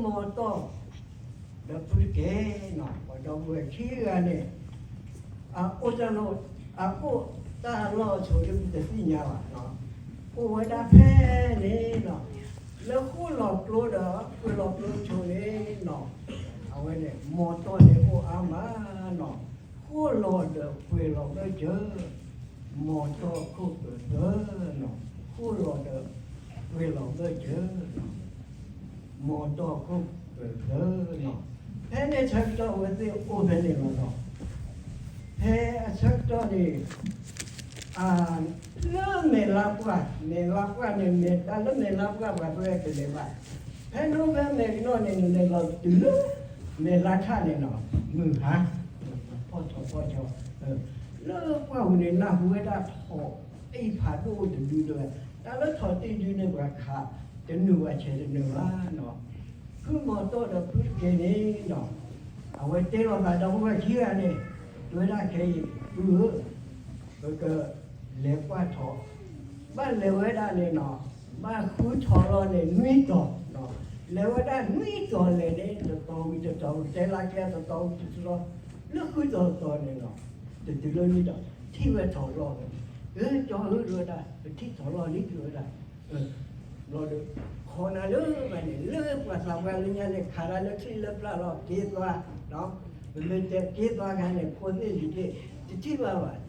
မီတီၢ် ဒီးဖုတကဲနီၤ ပှၤဒီပုၢ်ဝဲၢ်ခံဂၤန့ၣ် အအိၣ်တၢ်လီၢ် အအိၣ်တၢ်လီၢ်အဆိးဒ်ပတသ့ၣ်ညါဘၣ်, အိၣ်ဝဲဒၣ်ဖဲန့ၣ်နီၤ လၢဃိၣ်လီၤကျိဒီးကွံာ်လီၤကျိဆိးန့ၣ်နီၤ အဝဲန့ၣ် မီတီၢ်န့ၣ်အိၣ်အါမးနီၤ, ဃိၣ်လီၤဒီးကွံာ်လီၤဘၢၣ်စၢၤ, မီတီၢ်ခိၣ်ပၢၢ်သၢနီၤ, ဃိၣ်လီၤဒီးကွံာ်လီၤဘၢၣ်စၢၤ မီတီၢ်ခိၣ်ပၢၢ်သၢနီၤ, ဖဲန့ၣ်ဆၢကတီၢ်အဝဲသ့ၣ်အိၣ်ဖဲန့ၣ်လီၤနီၤ, ဖဲအဆၢကတီၢ်န့ၣ် လၢမဲာ်လါပှၢ်, မဲာ်လါပှၢ်န့ၣ် မဲာ်တၢ်လၢမဲာ်လါပှၢ်ပှၤပဝဲကလဲၤဘၣ်, ဖဲန့ၣ်ဖဲမဲာ်ကနီၣ်န့ၣ် နလဲၤလီၤတုၤလၢ မဲာ်လါထၣ်န့ၣ်နီၤ, မုၢ်ဟါ ဖီၣ်ထီၣ်ဖီၣ်ဆီ လၢပှၢ်ပူၤန့ၣ် နၢ်ဟူဝဲဒၣ်ထိးတံၢ်ဖးဒိၣ်တဒုဒၣ်ဝဲ, တၢ်လၢထိးတံၢ်ဒုန့ၣ် ပှၤခးတနုာ်ဘၣ်ဆဲးတနုာ်ဘၣ်နီၤ, ဖုမီတီၢ်ဒီးဖုတကဲန့ၣ်နီၤ, အဝဲတဲလီၤသးဒီပုၢ်ဝဲၢ်ခံဂၤန့ၣ်, တဲဝဲဒၣ်ခဲအံၤ ဖုဧၢ, ပကလဲၤကွၢ်ထိး, ဘၣ်လဲၤဝဲဒၣ်န့ၣ်နီၤ, ဘၣ်ဃုထီၣ်လီၤန့ၣ် နွံတီၤ, လဲၤဝဲဒၣ်နွံတီၤလဲၣ်န့ၣ် တတီၤဝံၤတတီၤ တဲလၢကဲတတီၤဝံၤတတီၤ, လၢဃုတီၤတတီၤန့ၣ်နီၤ, တတုၤလၢနွံတီၤ ထံၣ်ဝဲထိးလီၢ်ဝဲ, အၢ ကၠီဧၢ တဲဝဲဒၣ် ပထံၣ်ထိးလီၢ်လံ တဲဝဲဒၣ် ဘျီဒီး ခိးနၤလၢဘၣ်န့ၣ် လၢပှၤသးပှၢ်လၢညါန့ၣ် ခးတၢ်လၢချံလၢပျၢ်လီၤ က့ၤသွါ, ပမ့ၢ်တဲက့ၤသွါခါန့ၣ် ဖိသ့ၣ်လံၤသ့ၣ် တထံၣ်ဘၣ်ဘၣ်,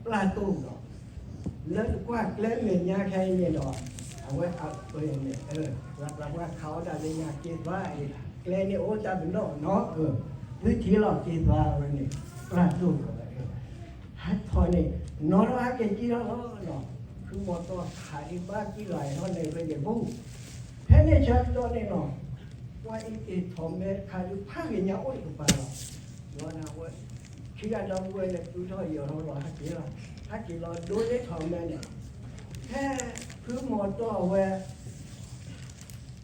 ပျၢ်တိၢ်လီၤ, လၢတကွၢ်ကျဲမဲာ်ညါခဲအံၤန့ၣ်ဒီး အဝဲအပၢၢ်န့ၣ် ပှၤသးပှၢ်ခးအီၣ်တၢ်လၢညါက့ၤသွါအံၤ ကျဲန့ၣ်အိၣ်တၢ်ပနီၣ်နီၤ, သုထံၣ်လီၤက့ၤသွါဝဲန့ၣ် ပျၢ်တိၢ်လီၤဝဲ ဟးထီၣ်န့ၣ် နီၢ်ထီၣ်ဟဲက့ၤကံထီၣ်လီၤနီၤ, ဖုမီတီၢ်ခးဒံးဘၣ်ကံလီၤဟဲထီၣ်န့ၣ် ဖဲန့ၣ်ပူၤ, ဖဲန့ၣ်ဆၢကတီၢ်န့ၣ်နီၤ, ပှၤအ့ၣ်က့ၤထိးမဲတခါဒုး ဖးဂ့ၤညါအိၣ်တကပၤလီၤ, ဒီးနဝဲ ခံဂၤဒီပုၢ်ဝဲၢ်န့ၣ် သူထီၣ်ယီၤထီၣ်လီၤ ဟဲက့ၤလီၤ, ဟဲက့ၤလီၤဒိလ့ထိးမဲန့ၣ်, ဖဲဖုမီတီၢ်အဝဲ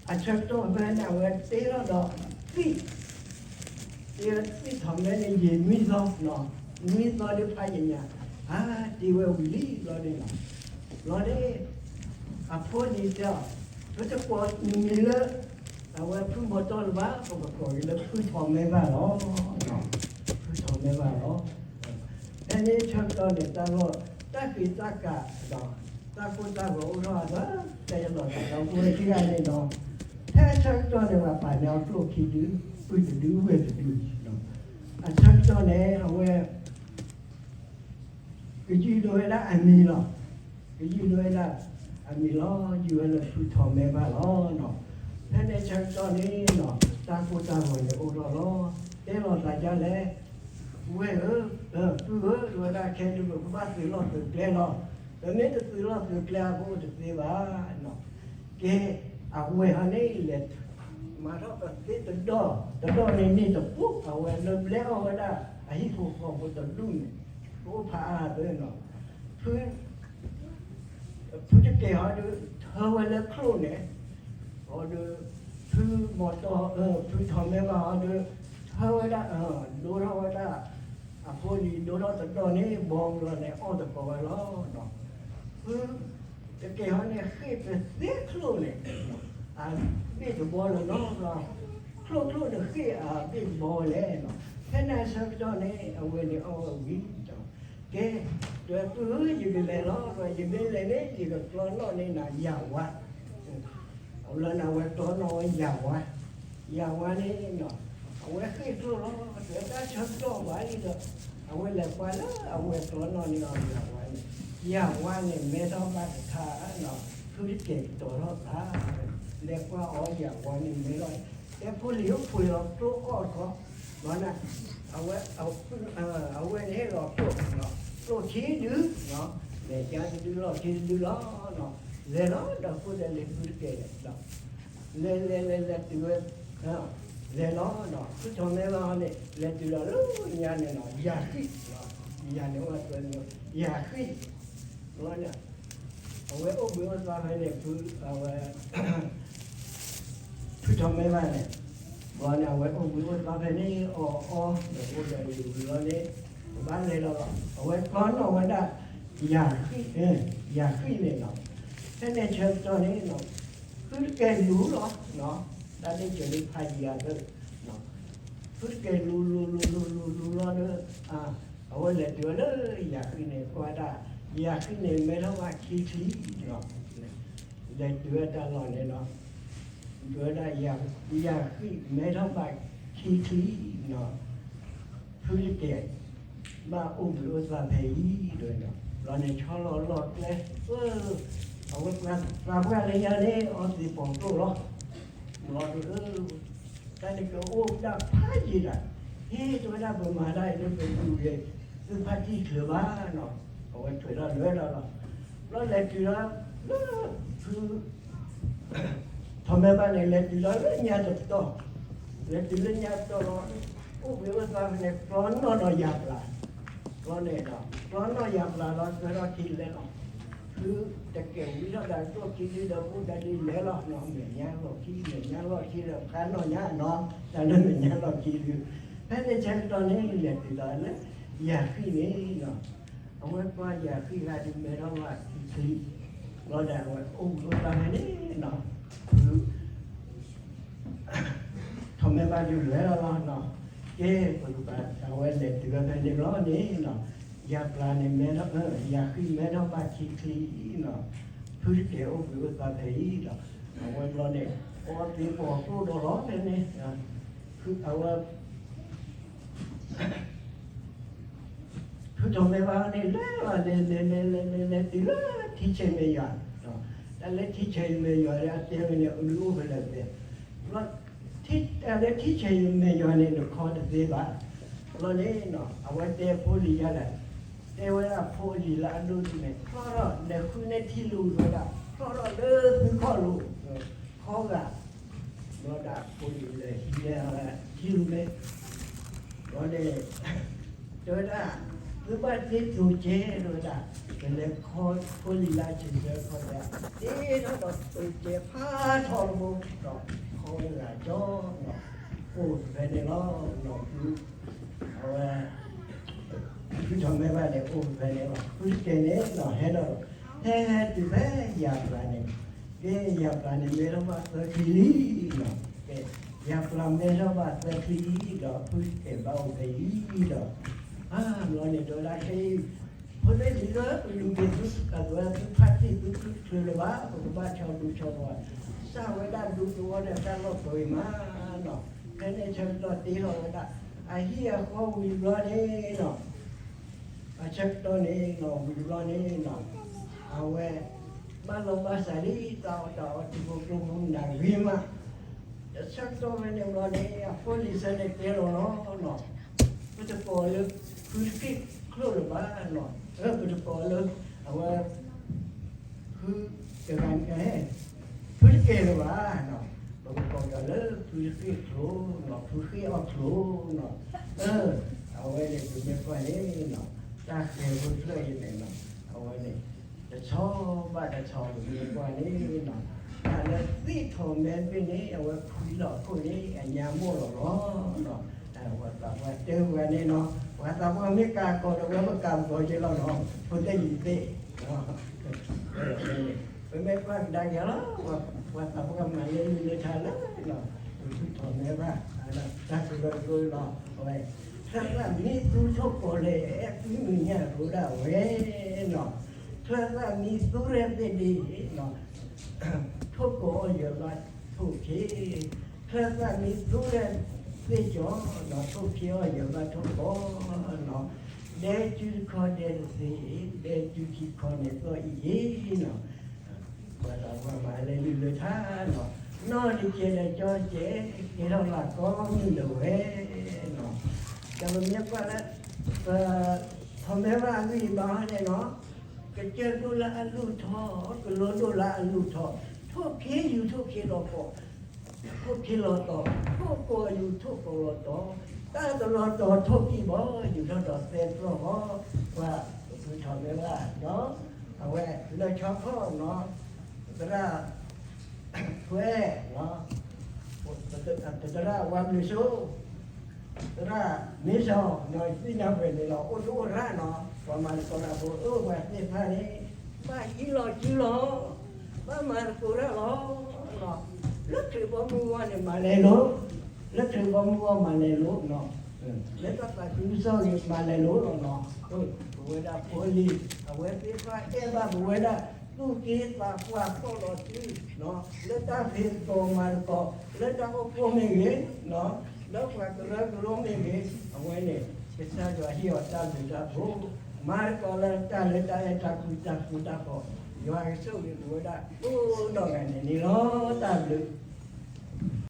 အဆၢကတီၢ်ဖဲန့ၣ် အဝဲတ့ထီၣ်ဒီး သံၣ်, တ့ထီၣ်သံၣ်ထိးမဲန့ၣ် ယံာ်နွံသီ, နွံသီဒုးဖးယံာ်ညါ, အါ တ့ဝဲဝံၤလံဘျီန့ၣ်လီၤ, ဘျီန့ၣ် အဖိန့ၣ်တဲအီၤ, ပတကိးနမံၤလၢ အဝဲဖုမီတီၢ်လၢၤဘၣ်, ပကကိးက့ၤလၢဖုထိးမဲဘၣ်လီၤ, ဖုထိးမဲဘၣ်လီၤ. ဖဲန့ၣ်ဆၢကတီၢ်န့ၣ် တၢ်လီၢ် တၢ်ဃံးတၢ်ကၤဒီး တၢ်ကိၢ်တၢ်ဂီၤအိၣ်ထီၣ်အသး တဲလီၤသးဒီပုၢ်ဝဲၢ်ခံဂၤန့ၣ်ဒီး ဖဲအဆၢကတီၢ်န့ၣ် ပှၤပာ်န့ၢ်အီၤကျိၣ်ခံဒု ပုၢ်တဒုဝဲၢ်တဒု, အဆၢကတီၢ်န့ၣ် အဝဲ ကယုၢ်ဒိးဝဲဒၣ်အမံၤလီၤ. ကယုၢ်ဒိးဝဲဒၣ်အမံၤလီၤ. ယုၢ်ဝဲလၢဖုထိးမဲဘၣ်လီၤ. ဖဲန့ၣ်ဆၢကတီၢ်န့ၣ်နီၤ တၢ်ကိၢ်တၢ်ဂီၤန့ၣ်အိၣ်ထီၣ်လီၤ. တဲလီၤသးဒ်လဲၣ်, ဝဲၢ်ဧၢ, ပုၢ်ဧၢ, တဲဝဲဒၣ်ခဲဒုး ပကဘၣ်သုးလီၢ်သုးကျဲလီၤ. ပမ့ၢ်တသုးလီၢ်သုးကျဲအဃိတသ့ဘၣ်နီၤ. ကဲ, အဝဲၢ်ဟီန့ၣ်လဲၤ မၤထီၣ်ပသ့တဒီၣ်, တဒီၣ်န့ၣ်န့ၢ်တပူၤ, အဝဲလၢဘျဲအီၣ်ဝဲဒၣ်အဟံၣ်ဖိဃီဖိတဒူၣ်န့ၣ်, ကအိၣ်ဖးအါသၢနီၤ, ဖု ဖုတကဲၤဟီဒုး ထၢဝဲလၢချိၣ်န့ၣ်, အီၤဒုး ဖုမီၤတီၢ် ဖုထီၣ်မဲဘၣ်ဟီဒုး ထၢဝဲဒၣ် ဒိထီၣ်ဝဲဒၣ် အဖိလံၤဒိထီၣ်တဒီၣ်န့ၣ် ဘီဘျီန့ၣ် အီၣ်သကိးဝဲလီၤ. ဖု တကဲၤဟီန့ၣ် ဃ့ၢ်ပသ့ချိၣ်န့ၣ် အဘ့ၣ်တဘီလၢၤနီတဘျီ, ချိၣ်ချိၣ်န့ၣ်ဃ့ၢ်အဘ့ၣ်တဘီဝဲလဲၣ်နီၤ. ဖဲန့ၣ်အဆၢကတီၢ်န့ၣ် အဝဲန့ၣ်အီၣ်ဝဲဝံၤဒီး ကဲ, တဲပုၢ်ဧၢ ယကလဲၤလီၤ, ယမ့ၢ်လဲၤန့ၣ် ယကကျီနီၣ်န့ၢ်နၤယၤဝါ, အလၢနဝဲကျီနီၣ်ဝဲယၤဝါ, ယၤဝါန့ၣ်နီၤ အဝဲဃ့ၢ်ချိၣ်လီၤ. တဲတၢ်ဆၢကတီၢ်ဘၣ်အံၤဒီး အဝဲလဲၤကွၢ်လၢအဝဲကျီနီၣ်န့ၢ်အီၤယၤဝါန့ၣ်, ယၤဝါန့ၣ် မဲထီၣ်ဘၣ်တခါနီၤ, ဖုတကဲၤကတီၤထီၣ်သး, လဲၤကွၢ်အီၤယၤဝါန့ၣ်မဲထီၣ်, တဲဖိလံၤဧၢ ဖှ့ၤလီၤကျိအီၣ်တခီ, ဘျီန့ၣ် အဝဲ အဝဲန့ၣ်ဟ့ၣ်လီၤကျိ, ကျိခံဒု, မဲာ်ညါတဒုလီၢ်ခံတဒုလီၤ. လဲၤလီၤဒီးဃိၣ်ဒီးလံၤဖုတကဲၤန့ၣ် လဲၤလဲၤလဲၤလဲၤတုၤဝဲ, လဲၤလီၤဒီး ဖုထီၣ်မဲဘၣ်ဟီန့ၣ် လဲၤတုၤလီၤလၢညါန့ၣ်နီၤ ယၤဃံၣ်, ယၤန့ၣ်အိၣ်ဝဲ ယၤဃံၣ်, ဘျီန့ၣ် အဝဲအိၣ်ဘှံးအိၣ်သါဖဲန့ၣ် ဖု အဝဲ ဖုထီၣ်မဲဘၣ်န့ၣ်, ဘျီန့ၣ် အဝဲအိၣ်ဘှံးအိၣ်သါဖဲန့ၣ် အီၣ်အီၣ်ဒီးအိၣ်ဒီးလံၤဝံၤလီၤန့ၣ်, ကဘၣ်လဲၤလီၤလီၤ. အဝဲကျီနီၣ်ဝဲဒၣ် ယၤဃံၣ်, ယၤဃံၣ်န့ၣ်လီၤ. ဖဲန့ၣ်ဆၢကတီၢ်န့ၣ် ဖုတကဲၤလူၤလီၤ, တၢ် တၢ်ဒ့ၣ်စၢၤဒ့ၣ်ဖးယံၤအသး, ဖုတကဲၤလူၤလူၤလူၤလူၤလူၤလူၤလီၤဒီး အဝဲလဲၤတုၤဝဲလၢယၤဃံန့ၣ် ကွၢ်ဒၣ် ယၤဃံန့ၣ်မဲထီၣ်ဘၣ်ခံချံလီၤ. လဲၤတုၤဝဲတၢ်လီၢ်န့ၣ်လီၤ. တုၤဝဲဒၣ် ယၤဃံမဲထီၣ်ဘၣ်ခံချံလီၤ. ဖုတကဲၤ ဘၣ်အိၣ်ဘှံးအိၣ်သါဖဲအံၤဒီး ဘျီန့ၣ်ဆီလီၤလီၢ်ကျဲ, အဝဲသးပှၢ်လၢညါန့ၣ် အီသံးပိာ်ကျိၣ်လီၤ. လီၤဒုး တၢ်န့ၣ်ကအိၣ်ဒၣ်ဖးယံၤဒၣ်, ဟ့ၣ်တဲဝဲဒၣ်ပမၤဒၣ်အံၤလၢပဒူၣ်ဂ့ၤ သုဖးတံၢ်ချုးဘၣ်နီၤ, အဝဲထွဲးထီၣ်လဲၤလီၤလီၤ. ဘျီလဲၤတုၤလီၤလၢ ဖု ထီၣ်မဲဘၣ်န့ၣ် လဲၤတုၤလီၤလၢညါတပတီၢ်, လဲၤတုၤလၢညါတပတီၢ်လီၤ, အိၣ်ဘှံးအိၣ်သါဖဲန့ၣ် ကျီနီၣ်ဒီးယၤပျၢ်, ကျီန့ၣ်ဒီး ကျီနီၣ်ယၤပျၢ်လီၤ ကဲထီၣ်ခံလဲၤလီၤ. ဖုတကဲၤဝံထီၣ်ဒၣ်ကျိၣ်ခံဒုဒီး ဘူၣ်ဒၣ်ဒုလဲၤလီၤနီၤ, မဲာ်ညါလီၢ်ခံ မဲာ်ညါလီၢ်ခံဒီး ဖးနီၣ်ညါနီၤ, တၢ်လၢမဲာ်ညါလီၢ်ခံဒု, ဖဲန့ၣ်ဆၢကတီၢ်န့ၣ် လဲၤတုၤလီၤလၢ ယၤဃံန့ၣ်နီၤ, အဝဲကွၢ်ယၤဃံဂၤဒုးမဲထီၣ်ဘၣ်ခံချံ, ဘျီဒီးအဝဲအိၣ်ဘှံးအိၣ်သါဖဲန့ၣ်နီၤ, ဖု ထီၣ်မဲဘၣ်ဒုးလဲၤလီၤလီၤနီၤ, ကဲ ပကဘၣ်အဝဲလဲၤတုၤဝဲဖဲန့ၣ်ဘျီန့ၣ်နီၤ, ယၤပျၢ်န့ၣ်မဲထီၣ် ယၤဃံမဲထီၣ်ဘၣ်ခံချံနီၤ, ဖုတကဲၤအိၣ်ဘှံးအိၣ်သါဖဲအံၤဒီး အဝဲဘျီန့ၣ် အီသံးပိာ်ကျိၣ်ဒီးလီၤဖဲန့ၣ်, ဖုအဝဲ ဖုထီၣ်မဲဘၣ်န့ၣ် လဲၤဘၣ်လဲၤလဲၤလဲၤလဲၤလဲၤလဲၤတုၤလၢ ထံဆဲးမဲာ်ယွၤ, တၢ်လၢထံဆဲးမဲာ်ယွၤလၢအတဲဝဲန့ၣ် အလုၢ်အိၣ်ဖဲလဲၣ်ဖဲလဲၣ်, တၢ်လၢထံဆဲးမဲာ်ယွၤန့ၣ် နခီတသ့ဘၣ်, ဘျီန့ၣ် အဝဲတဲဖိလံၤယါလဲၣ်, တဲဝဲဒၣ်ဖိလံၤလၢအဒိၣ်ဒ်န့ၣ် ဖျီထီၣ်လဲၤဃုန့ၢ်ထံလူၤဝဲဒၣ် ဖျီထီၣ်လၢသုခီၣ်လိၤ ခီဂာ် ဘျီဒၣ်ဖိလံၤလဲၤဟံးန့ၢ်ထံလူၤန့ၣ်, ဘျီန့ၣ် တဲဝဲဒၣ် သုဘၣ်သ့တိၤကဲတဲဝဲဒၣ်, ပလဲၤခီဖိလံၤလၢအဆံးစၢၤခီၣ်သဲး, တ့ထီၣ်ဒီးတိၤကဲဖးထီတဘိ, ဒီးခီဝဲဂာ်ကၠီ, အိၣ်ဖဲန့ၣ်လီၤ, ဖု အဝဲ ဖုထီၣ်မဲဘၣ်န့ၣ် အိၣ်ဖဲန့ၣ်လီၤ, ဖုတကဲၤန့ၣ်နီၤ ဟဲဒီး ဟဲဟဲတုၤဖဲယၤပျၢ်န့ၣ်, ကဲယၤပျၢ်န့ၣ် မဲထီၣ်ဘၣ်သၢချံလံနီၤ, ကဲ ယၤပျၢ်မဲထီၣ်ဘၣ်သၢချံဒီး ဖုတကဲၤဘၣ်အိၣ်ဖဲအံၤဒီး, ဘျီန့ၣ်တဲဝဲဒၣ်ခဲအံၤ, ဖိသ့ၣ်လံၤလၢပလူၤက့ၤသု အဝဲသုဖးတံၢ်သုချုးလၢၤဘၣ်, ပကဘၣ်ဆီဒူဆီသဝီ, စၢ်ဝဲဒၣ်ဒူသဝီဒီးတၢ်လီၢ်ပှဲၤမးနီၤ, ဖဲန့ၣ်ဆၢကတီၢ်တ့ထီၣ်ဝဲဒၣ် အဟံၣ်အဃီဝံၤဘျီန့ၣ်နီၤ, အဆၢကတီၢ်န့ၣ်နီၤ ဝံၤဘျီန့ၣ်နီၤ, အဝဲ ဘၣ်လီၤဘၣ်စးလံ တၢ်အီၣ်တၢ်အီ ထံဖိကျိဖိမနုၤဂ့ၤမး, တဆၢကတီၢ်ဖဲန့ၣ်ဘျီန့ၣ် အဖိလံၤဆၢန့ၣ်တဲလီၤလီၤနီၤ, ပတကိးလၢ ဖုတဃ့ၢ်ချိၣ်လၢၤဘၣ်နီၤ, ပတကိးလၢ အဝဲ ဖုတဂၤန့ၣ် ဖုတကဲၤလၢၤဘၣ်နီၤ, ပကကိးဒီးလၢဖုတဃ့ၢ်ချိၣ်နီၤ ဖုဃ့ၢ်အီၣ်ချိၣ်နီၤ, အဝဲန့ၣ်ပမ့ၢ်ကွၢ်န့ၣ်နီၤ, တၢ်ဃဲၤဖိတဖျၢၣ်အံၤန့ၣ်နီၤ, အဝဲန့ၣ် တဆီဘၣ်တဆီပမ့ၢ်ကွၢ်န့ၣ်နီၤ, တၢ်လၢသ့ၣ်ထီၣ်မဲဘ့ၣ်န့ၣ် အဝဲဖှံလီၤခိၣ်န့ၣ် အညါမိၢ်လီၤလီၤနီၤ, ပှၤသးပှၢ်တဲပှၤန့ၣ်နီၤ, ပှၤသးပှၢ်မ့ၢ်ကးကီးဒီး ဝဲပကးကီးက့ၤလီၤနီၤ, ဖိသ့ၣ်လံၤသ့ၣ် ပမ့ၢ်ကွၢ်ကဒါက့ၤလီၤ, ပှၤသးပှၢ်မၤလၢလုၢ်လၢထါလၢနီၤ, ပဖုထီၣ်မဲဘၣ်, တၢ်ကရၢကရိလီၤ, အဝဲ ချၢၣ်သၣ်မံသူထိၣ်ကီၤလဲၣ် အဲၣ်သုမဲာ်ညါရိဒၣ်ဝဲနီၤ, ချၢၣ်သၣ်မံသူရဲၣ်သ့ၣ်ဒ့နီၤ ထိၣ်ကီၤအီၣ်ယၢၤဘၣ်ထိၣ်ခ့, ချၢၣ်သၣ်မံသူရဲၣ်သ့ၣ်ကီးနီၤ ထိၣ်ခ့အီၣ်ယၢၤဘၣ်ထိၣ်ကီၤနီၤ, ဒဲစုတခီဒဲတသ့, ဒဲစုခံခီန့ၣ်သီၣ်အံၤယ့ၤနီၤ, ပှၤသးပှၢ်မၤလၢလုၢ်လၢထါနီၤ, နီၢ်တကဲးဒီးကၠီကဲး ကဲထီၣ်လၢကီမုၢ်လၢၤဝဲနီၤ, ဒီးပမ့ၢ်ကွၢ်လၢ ပ ထီၣ်မဲဘၣ်အဂံၢ်အဘါန့ၣ်နီၤ, ကစၢၢ်ဒိၣ်လၢအလူၢ်ထီၣ်, ကလိဒိၣ်လၢအလူၢ်ထီၣ်, ထိၣ်ခ့ယူၤထိၣ်ခ့လီၤကီး, ထိၣ်ခ့လီၤတီၤ, ထိၣ်ကီၤယူၤထိၣ်ကီၤလီၤတီၤ, တၢ်တလီၤတီၤထိၣ်ကံၢ်ဘီ ယူၤထီၣ်ဒီးသဲတြီၢ်ဃီ, ပှၤပဖုထီၣ်မဲဘၣ်နီၤ, အဝဲလၢဆီခီၣ်နီၤ, သရၣ် ထွဲနီၤ, ပသရၣ်ဝါဘျုးစိ, သရၣ်မ့စီၤနီၤ, သ့ၣ်ညါပှဲၤန့ၣ်လီၤ, အိၣ်ဒိၣ်အိၣ်ရၣ်နီၤ, ပှၤမၤသကိးတၢ်ဖိ အိၣ်ပှၤသ့ၣ်တဖၣ်န့ၣ် ဘၣ်ဟံးလီၤစုလီၤ, ဘၣ်မၤသကိးတၢ်လီၤနီၤ, လၢခရံာ်ဘီမုၢ်ဂီၢ်န့ၣ်မၤလဲၤလိၤ, လၢခရံာ်ဘီမုၢ်ဂီၢ်မၤလဲၤလိၤ, လၢတၢ်သးခုကစီၣ်ဂ့ၤမၤလဲၤလိၤလီၤနီၤ. ပဝဲဒၣ်ဖိလံၤ အဝဲသ့ၣ်တဖၣ်အဲၣ်ဘၣ်ပဝဲဒၣ် သူၣ်က့သးပှၢ်ဖီၣ်လီၤစု လၢတၢ်ဖံးသကိးမၤသကိး လၢတၢ်အိၣ်ဖှိၣ်မ့ၢ်ဂ့ၤ, လၢပှၤကရၢကရိမ့ၢ်ဂ့ၤ, အဝဲန့ၣ် ကစၢ်ယွၤဟ့ၣ်အီၤတၢ်ဘျုးတၢ်ဖှိၣ်, မၤသကိးလၢတၢ်လၢတၢ်အဲၣ်တၢ်ကွံတၢ်ဃူတၢ်ဖိး, ယွၤကဆိၣ်ဂ့ၤပဝဲဒၣ်ကိးနီၢ်ဂၤဒဲးန့ၣ်လီၤ. တၢ်ဘျုး